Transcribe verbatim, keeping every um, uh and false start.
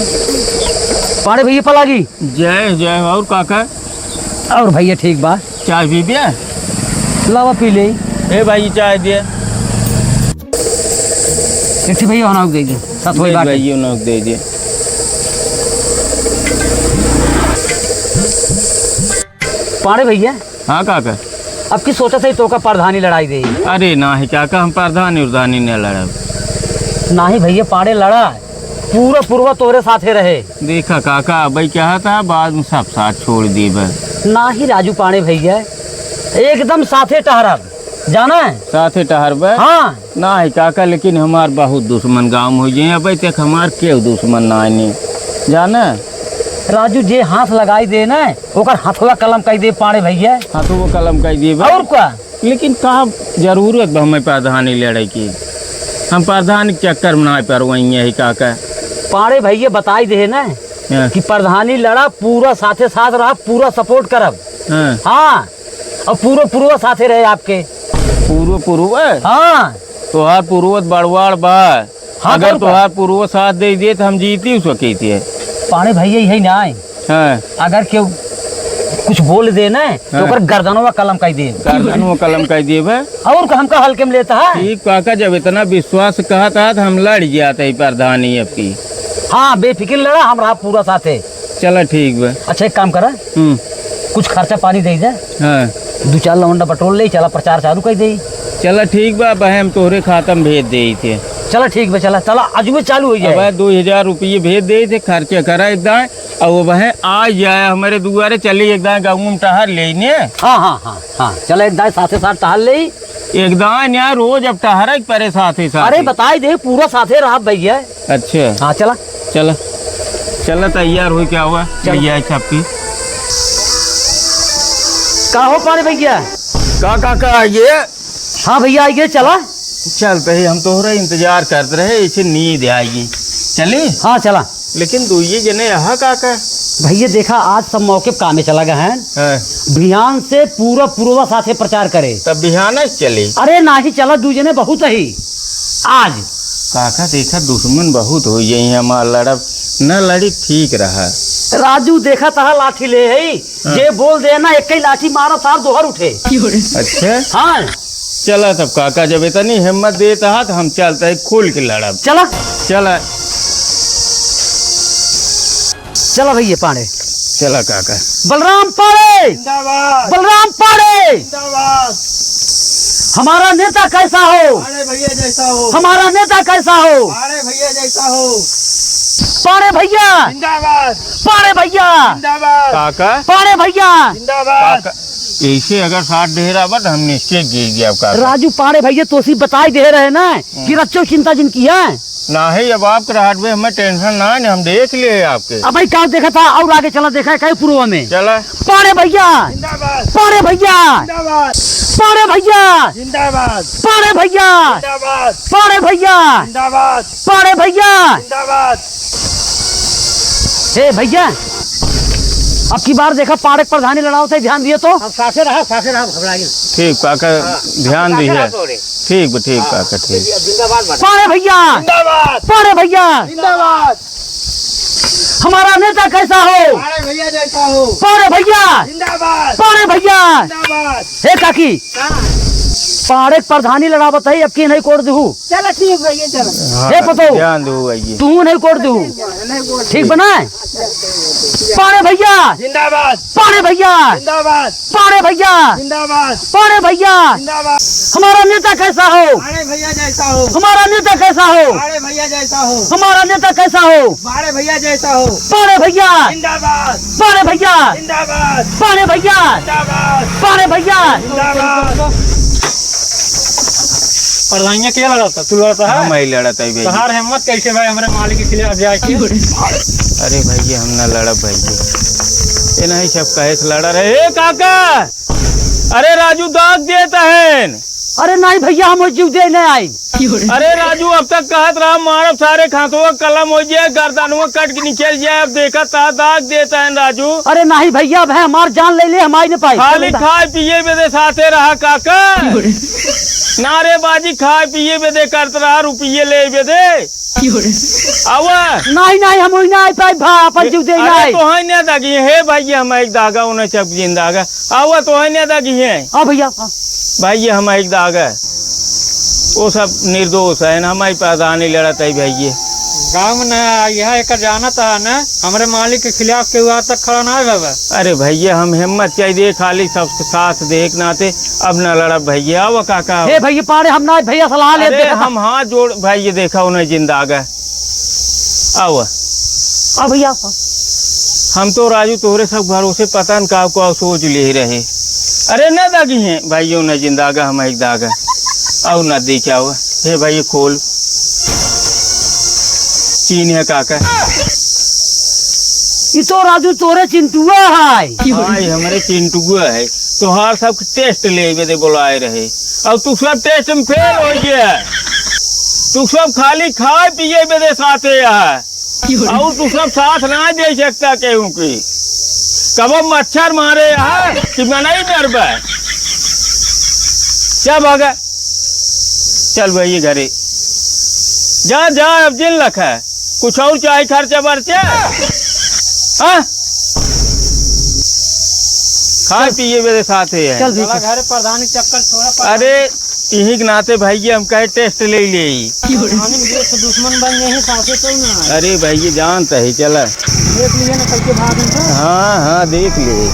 पाड़े भइया पलागी। जय जय। और काका? और भइया ठीक बा। चाय पीबे? लावा पी ले। ए भाई, चाय दे। एक ठे भइया होना दे दे, साथ वही दे बाटे। भाई, ये नोक दे दे। पाड़े भइया। हाँ काका। अब की सोचा सही तोका प्रधानी लड़ाई दे। अरे नाही काका, हम प्रधानी उर्धानी न लड़ब। नाही भइया, पाड़े लड़ा, पूरा पुरवा तोहरे साथे रहे। देखा काका, अबई कहत ह, बाद में सब साथ छोड़ देबे। नाही राजू पाड़े भइया, एकदम साथे टहरब, जाना है? साथे टहरबे? हाँ। नाही काका, लेकिन हमार बहुत दुश्मन गाँव में होइ जाए। अबे तक हमार केहू दुश्मन नाही, जाना? राजू, जे हाथ लगाई दे ना, ओकर हथवा कलम कई दे पाड़े भइया। हथवा कलम कई देबे। और का? लेकिन का जरूरत बा हमें प्रधानी लड़े की? हम प्रधान के चक्कर में ना पड़वइये ही काका। पाड़े भइया बताई दे ना हाँ। कि प्रधानी लड़ा, पूरा साथे साथ रहा, पूरा support करब। हाँ। हाँ, और पूरा पूर्वा साथे रहे आपके। पूर्व पूर्व? हाँ। तोहार पूर्वत बड़वाड़ बा। हाँ, अगर तोहार पूर्व साथ दे दे तो हम जीती सकी थे। पाड़े भइया यही ना आए। हाँ। अगर केहू कुछ बोल दे ना, तो हाँ। ओकर गर्दनवा कलम कई दे। गर्दनवा कलम कई देबे। और का हमका हल्के में लेता है? ठीक काका, जब इतना विश्वास कहत है, तो हम लड़ जाते ही प्रधानी अब की। हाँ, बेफिक्र लड़ा, हम रहा पूरा साथे। चला ठीक बा। अच्छा, एक काम करा, हम्म। कुछ खर्चा पानी दे दे। हाँ। दू चार लवंडा बटोर ले, चला प्रचार चालू कई दे। चला ठीक बा, बहन तोहरे खाता में भेज दे थे। चला ठीक बा, चला, चला, अजुए चालू हो जाए। अब दो हजार रुपये भेज दे थे, खर्चा करा एकदम। अब वह आ जाए हमारे दुआरे, चली एक दाएं गाँव में टहर लेने। हाँ, हाँ, हाँ, हाँ, चला एक दाएं साथे साथ टहर ले। एक दाएं न्याय रोज अब टहरे के परे साथे साथे। अरे बताई दे, पूरा साथे रहा भइया। अच्छा। हाँ, चला। चला। चला, तैयार हो क्या हुआ? चल। भइया, एक छप्पी। का हो पाड़े भइया? का, का, का, ये? हाँ भइया, आई गए, चला। चलते ही हम तोहरा इंतजार करत रहे, इसे नींद आएगी। चली? हाँ, चला। लेकिन दुइये जने यहाँ का का? भइया देखा, आज सब मौके पे कामे चला गए हैं। हाँ। बिहान से पूरा पूर्वा साथे प्रचार करे। तब बिहान से चली? अरे नाही, चला, दू जने बहुत ही आज। काका देखा, दुश्मन बहुत हो गए हैं हमार, लड़ब न लड़ी ठीक रहा। राजू देखा तहा लाठी ले है, हाँ। जे बोल दे ना, एक ही लाठी मारा, सार दोहर उठे। अच्छा? हाँ। चला तब काका, जब इतनी हिम्मत देत हा, तो हम चलते हैं, खुल के लड़ब। चला। चला। चला भइया पाड़े। चला काका। बलराम पाड़े। जिंदाबाद। बलराम पाड़े। जिंदाबाद। हमारा नेता कैसा हो? पाड़े भइया जैसा हो। हमारा नेता कैसा हो? पाड़े भइया जैसा हो। पाड़े भइया। जिंदाबाद। पाड़े भइया। जिंदाबाद। काका। पाड़े भइया। जिंदाबाद। काका, ऐसे अगर साथ दे रहा बा, तो हम निश्चित जीत जाब काका। राजू पाड़े भइया, तोसी बताई दे रहे ना कि हम्म। रच्चो चिंता जिनकी है। नाही, अब आपके रहत में हमें tension ना है, हम देख लिए आपके। अब भाई का देखा था, और आगे चला, देखा है कई पूर्व में। चला। पाड़े भइया। जिंदाबाद। पाड़े भइया। जिंदाबाद। पाड़े भइया। जिंदाबाद। पाड़े भइया। जिंदाबाद। पाड़े भइया। जिंदाबाद। पाड़े भइया। जिंदाबाद। हे भइया, अब की बार देखा पाड़े के प्रधानी लड़ाओ थे, ध्यान दिए तो। अब साथे रहा, साथे रहा, घबराइए। ठीक, काका, हाँ, ध्यान साथे दिए। रहा तो रे। ठीक बा, ठीक हाँ, काका, ठीक। जिंदाबाद बा। पाड़े भइया। जिंदाबाद। पाड़े भइया। जिंदाबाद। हमारा नेता कैसा हो? पाड़े भइया जैसा हो। पाड़े भइया। जिंदाबाद। पाड़े भइया। जिंदाबाद। हे काकी, हाँ। पाड़े के प्रधानी लड़ावत है, अब की नहीं कोड़ दू। चला ठीक भइया, चला। हाँ, हे पतो। ध्यान दू भइया। तू नहीं कोड़ दू। नहीं कोड़ ठीक दू। बना है? पाड़े भइया। जिंदाबाद। पाड़े भइया। जिंदाबाद। पाड़े भइया। जिंदाबाद। पाड़े भइया। जिंदाबाद। हमारा नेता कैसा हो? पाड़े भइया जैसा हो। हमारा नेता कैसा हो? पाड़े भइया जैसा हो। हमारा नेता कैसा हो? पाड़े भइया जैसा हो। पाड़े भइया। जिंदाबाद। पाड़े भइया। जिंदाबाद। पाड़े भइया। जिंदाबाद। पाड़े भइया। जिंदाबाद। प्रधानिया के लड़त है? तू लड़त है? हम ही लड़त है भइया। तोहार हिम्मत कैसे भाई हमरे मालिक के खिलाफ जाए के? अरे भइया, हम ना लड़ब भइया। ये नहीं सब कहे से लड़ा रहे। ए काका, अरे राजू दाग देत हैं। अरे नहीं भइया, हम जीव दे नहीं आई। अरे राजू, अब तक कहत रहा, मारब सारे खांसवा कलम होइ जाए, गर्दनवा कट के निकल जाए। अब देखा ता दाग देता है राजू। अरे नाहीं भइया, अब है हमार जान ले ले, हम आइ न पाए। खाली खाए पिए बेदे साथे रहा काका। नारेबाजी खाए पिए बेदे करत रहा, रुपिये लेइ बेदे। आवा। नाहीं, नाहीं, हम ओइ ना आइ पाइब भा, आपन जीव देइ अरे नाहीं। तोहइ ना दागिहैं, हे भइया, हम एक दागा, उन्हें सब जिन दागा। आवा, तोहइ ना दागिहैं। हाँ भइया, हाँ। भइया, हम एक दागा। वो सब निर्दोष है ना, हम ही प्रधानी लड़त है भइया। गाँव में ना, यह एक जानत है ना, हमरे मालिक के खिलाफ केहू आज तक खड़ा ना है बाबा। अरे भइया, हम हिम्मत चाहिए, खाली सबके साथ देख नाते अब न लड़ब भइया। आवा काका, आवा। हे भइया, पाड़े हम ना, भइया, सलाह ले अरे देखा था। हम हाथ जोड़ भइया, देखा उन्हें जिंदा आ गए। आवा। आ भइया, आवा। हम तो राजू तोहरे सब भरोसे पता न का, का सोच ले रहे। अरे न दागिहैं भइया, उन्हें जिंदा आ गए, हम एक दागा। आवा न देख आवा। हे भइया, खोल। चीन है काका। ई तो राजू तोरे चिंटुआ है। हाँ, ई हमरे चिंटुआ है। तोहार सब test लेबे दे बोलाए रहे। अउर तू सब test में fail होइ गया। तू सब खाली खाए पिए बे दे साथे यहाँ। अउर तू सब साथ ना दे सकता केहू की। कब मच्छर मारे यहाँ कि मनई मरबे। क्या भागा? चल भइया घरे। जा, जा, अब जिन लखा। कुछ अउर चाही खर्चा बर्चा? हाँ? खाए पिए मेरे साथ ही है। चल भइया। चला घरे प्रधानी चक्कर छोड़ा, प्रधानी। अरे, इही के नाते भइया हम कहे test लेइ लेई। प्रधानी में देश दुश्मन बन गए हैं, साथे तो ना। अरे भइया जानत ही, चला। देख लिए ना कैसे भाग हैं तो। हाँ, हाँ, देख लिए।